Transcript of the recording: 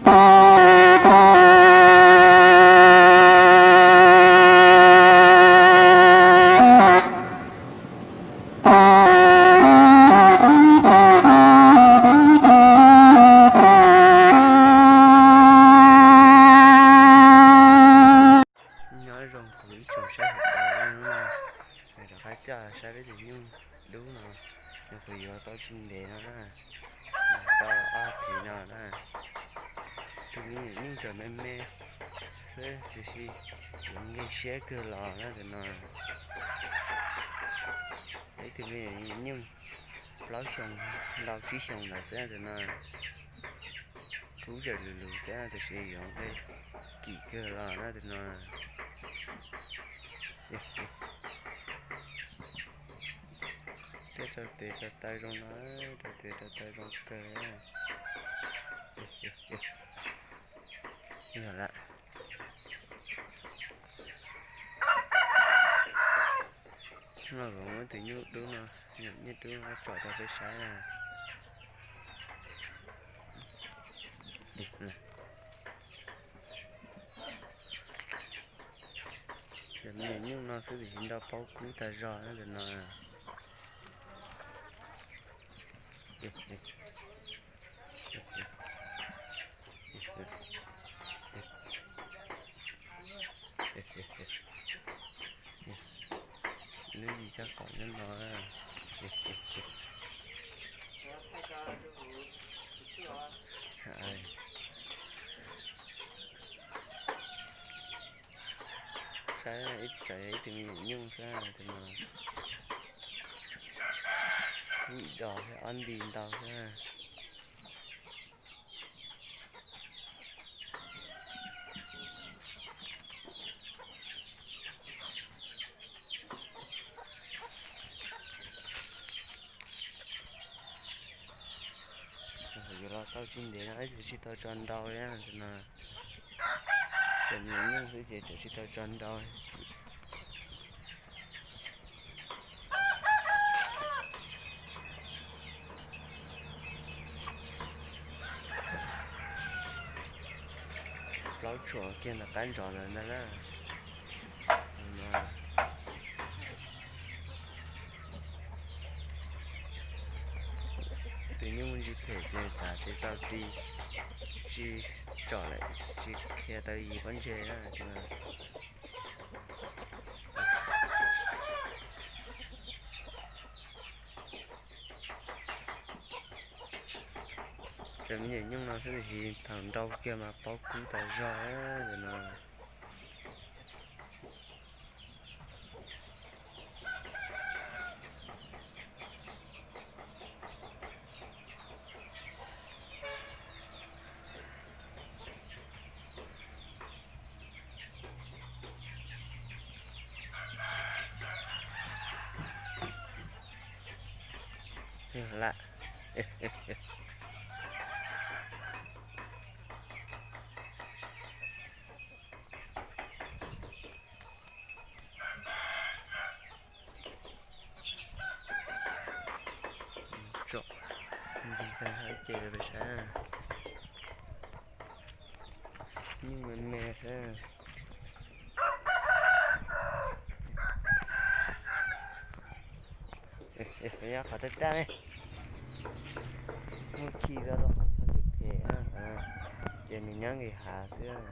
Nyob zoo kuv ib tsoom saib sawv daws, hnub no rov qab coj saib peb tus nyuj dub no, nws kuj yuav tau tsis ntev no na, tau ob hlis no na. Tus me nyuam nyuj tseem me me xwb tiam sis yuav nkeeg siab kawg los na tus no. Ib tug me nyuam nyuj plaub xyoos ntau tsib xyoos ntawd xwb tus no. Kub tseem lus lus xwb tiam sis yuav nqe kim kawg los na tus no. Thiab rau tes rau taw zoo no, rau tes rau taw zoo kawg. Yog lawm. Hnub no kuv muab tus nyuj dub no, nyuj dub no tsom rau peb saib na. Cov me nyuam nyuj no xwb tiam sis nrau paub kub tag zog na tus no. Lub yim caj qaum nyob no. Saib ib txawm ib tug me nyuam nyuj xwb tus no. Kub ib dos thiab ob nti ntau xwb. Yuav los tau tsis ntev no ib txwm tsis tau tso nrau li no. Tseem me nyuj xwb ces tseem tsis tau tso nrau. Plaub tshuam kiag ntawm qab ntsov ntawd ntag na. Tus nyuj ntsis phem ces txav tsis tau txi, tsis tsom lawm, tsis qhia tau yim pob ntseg na. Cov me nyuam nyuj no xwb tiam sis thaum nrau kiag mas paub kub tas zog no. Lam. Tsom ntsis tag hab ces peb saib. Nyuj me me xwb. Nyob qhov taj taj ne, muaj khi tau rau qhov txog tus phem na, ces nws nyob nqis hav xwb.